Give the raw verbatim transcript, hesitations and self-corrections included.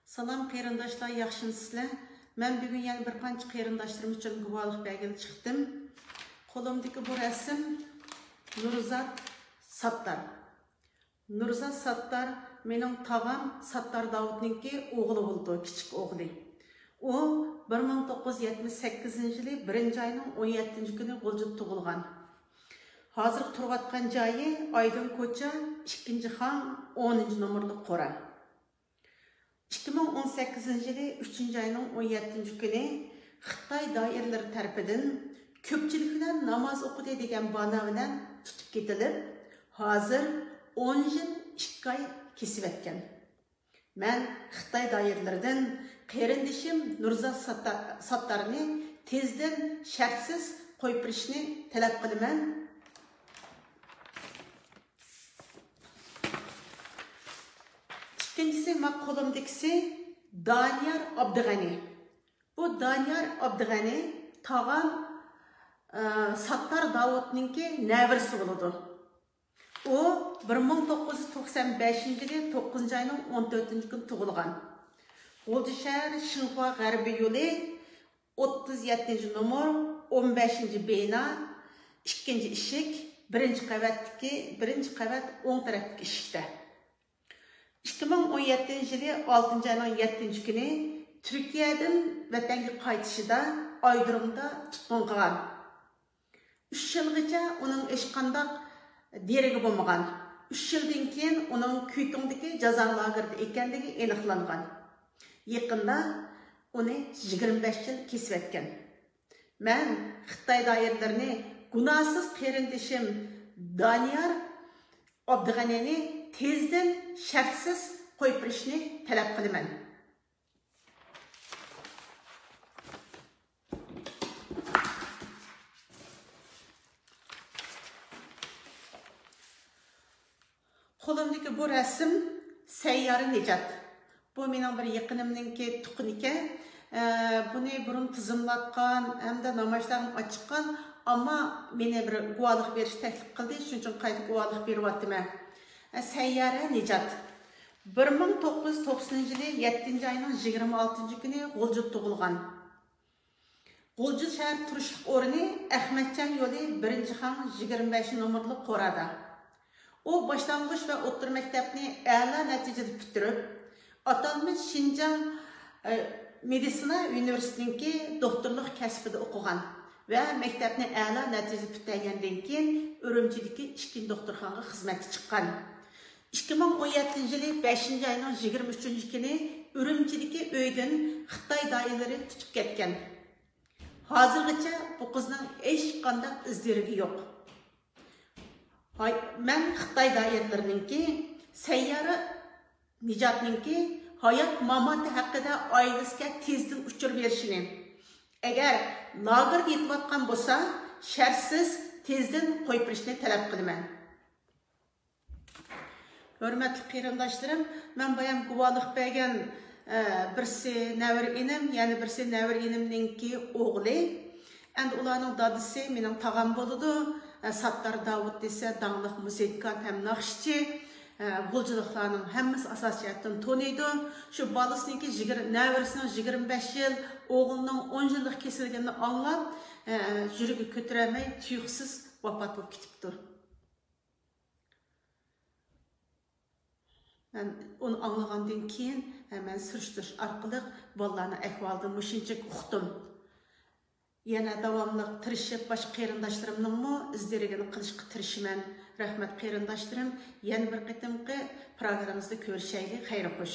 سالام قېرىنداشلار، ياخشىمۇسىزلەر؟ مەن بۈگۈن يەنە بىر قانچە قېرىنداشلىرىم ئۈچۈن گۇۋاھلىق بەرگىلى چىقتىم. قولۇمدىكى بۇ رەسىم نۇرزات ساتتار. نۇرزات ساتتار مېنىڭ تاغام ساتتار داۋۇتنىڭكى ئوغلى بولىدۇ، كىچىك ئوغلى. ئۇ بىر مىڭ توققۇز يۈز يەتمىش سەككىزىنچى يىلى بىرىنچى ئاينىڭ ئون يەتتىنچى كۈنى غۇلجىدا تۇغۇلغان. ھازىر تۇرۇۋاتقان جايى ئايدىڭ كوچا، ئىككىنچى خان، ئونىنچى نومۇرلۇق قورا. ئىككى مىڭ ئون سەككىزىنچى يىلى ئۈچىنچى ئاينىڭ ئون يەتتىنچى كۈنى خىتاي دائىرىلىرى تەرىپىدىن كۆپچىلىك بىلەن ناماز ئوقۇدى دېگەن بانا بىلەن تۇتۇپ كېتىلىپ، ھازىر ئون يىل ئىككى ئاي كېسىۋەتكەن. مەن خىتاي دائىرىلىرىدىن قېرىندىشىم نۇرزات ساتتا-، ساتتارنى تېزدىن شەرتسىز قويۇپ بېرىشنى تەلەپ قىلىمەن. ئىككىنچىسى، ما قولۇمدىكىسى دانىيار ئابدىغەنى. بۇ دانىيار ئابدىغەنى تاغام، ئە، ساتتار داۋۇتنىڭكى نەۋرىسى بولىدۇ. ئۇ بىر مىڭ توققۇز يۈز توقسان بەشىنچى يىلى توققۇزىنچى ئاينىڭ ئون تۆتىنچى كۈنى تۇغۇلغان. غۇلجا شەھەر شىنخۇا غەربىي يولى، ئوتتۇز يەتتىنچى نومۇر، ئون بەشىنچى بىنا، ئىككىنچى ئىشىك، بىرىنچى قەۋەتتىكى، بىرىنچى قەۋەت ئوڭ تەرەپتىكى ئىشىكتە. ئىككى مىڭ ئون يەتتىنچى يىلى ئالتىنچى ئاينىڭ يەتتىنچى كۈنى تۈركىيەدىن ۋەتەنگە قايتىشىدا ئايرودرومدا تۇتقۇن قىلغان. ئۈچ يىلغىچە ئۇنىڭ ھېچقانداق دېرىكى بولمىغان. ئۈچ يىلدىن كېيىن ئۇنىڭ كۈيتۇڭدىكى جازا لاگېرىدا ئىكەنلىكى ئېنىقلانغان. يېقىندا ئۇنى يىگىرمە بەش يىل كېسىۋەتكەن. مەن خىتاي دائىرىلىرىنى گۇناھسىز قېرىندىشىم دانىيار ئابدىغەنىنى تېزدىن شەرتسىز قويۇپ بېرىشنى تەلەپ قىلىمەن. قولۇمدىكى بۇ رەسىم سەييارە نىجات. بۇ مېنىڭ بىر يېقىنىمنىڭكى تۇققىنى ئىكەن. ئە، بۇنى بۇرۇن تىزىملاتقان ھەمدە نامايىشلارنى ئاچىققان، ئەمما مېنى بىر گۇۋاھلىق بېرىشكە تەكلىپ قىلدى، شۇنىڭ ئۈچۈن قايتا گۇۋاھلىق بېرىۋاتىمەن. ئە، سەييارە نىجات. بىر مىڭ توققۇز يۈز توقسىنىنچى يىلى يەتتىنچى ئاينىڭ يىگىرمە ئالتىنچى كۈنى غۇلجىدا تۇغۇلغان. غۇلجا شەھەر تۇرۇشلۇق ئورنى ئەخمەتجان يولى، بىرىنچى خان، يىگىرمە بەش نومۇرلۇق قورادا. ئۇ باشلانغۇچ ۋە ئوتتۇرا مەكتەپنى ئەلا نەتىجىدە پۈتتۈرۈپ، ئاتالمىش شىنجاڭ، ئە، مېدىتسىنا ئۇنىۋېرسىتېتىنىڭكى دوختۇرلۇق كەسپىدە ئوقۇغان ۋە مەكتەپنى ئەلا نەتىجىدە پۈتتۈرگەندىن كېيىن ئۈرۈمچىدىكى ئىككىنچى دوختۇرخانىغا خىزمەتكە چىققان. ئىككى مىڭ ئون يەتتىنچى يىلى بەشىنچى ئاينىڭ يىگىرمە ئۈچىنچى كۈنى ئۈرۈمچىدىكى ئۆيىدىن خىتاي دائىرىلىرى تۇتۇپ كەتكەن. ھازىرغىچە بۇ قىزنىڭ ھېچقانداق ئىز دېرىكى يوق. ھاي، مەن خىتاي دائىرىلىرىنىڭكى سەييارە نىجاتنىڭكى ھايات ماماتى ھەققىدە ئائىلىسىگە تېزدىن ئۇچۇر بېرىشىنى، ئەگەر لاگېردا يېتىۋاتقان بولسا، شەرتسىز تېزدىن قويۇپ بېرىشنى تەلەپ قىلىمەن. ھۆرمەتلىك قېرىنداشلىرىم، مەن بايام گۇۋاھلىق بەرگەن، ئە، بىرسى نەۋرە ئىنىم، يەنە بىرسى نەۋرە ئىنىمنىڭكى ئوغلى. ئەمدى ئۇلارنىڭ دادىسى مېنىڭ تاغام بولىدۇ. ئە، ساتتار داۋۇت دېسە داڭلىق مۇزىكانت ھەم ناخشىچى. ئە، غۇلجىلىقلارنىڭ ھەممىسى ئاساسىي جەھەتتىن تونۇيدۇ. شۇ بالىسىنىڭكى يىگىر-، نەۋرىسىنىڭ يىگىرمە بەش يىل، ئوغلىنىڭ ئون يىللىق كېسىلگىنىنى ئاڭلاپ، ئە، يۈرىكى كۆتۈرەلمەي تۇيۇقسىز ۋاپات بولۇپ كېتىپتۇ. مەن ئۇنى ئاڭلىغاندىن كېيىن، مەن سۈرۈشتۈرۈش ئارقىلىق بالىلارنىڭ ئەھۋالىدىن مۇشۇنچىلىك ئۇقتۇم. يەنە داۋاملىق تىرىشىپ، باشقا قېرىنداشلىرىمنىڭمۇ ئىز دېرىكىنى قىلىشقا تىرىشىمەن. رەھمەت، قېرىنداشلىرىم. يەنە بىر قېتىمقى پروگراممىمىزدا كۆرۈشەيلى. خەير خوش.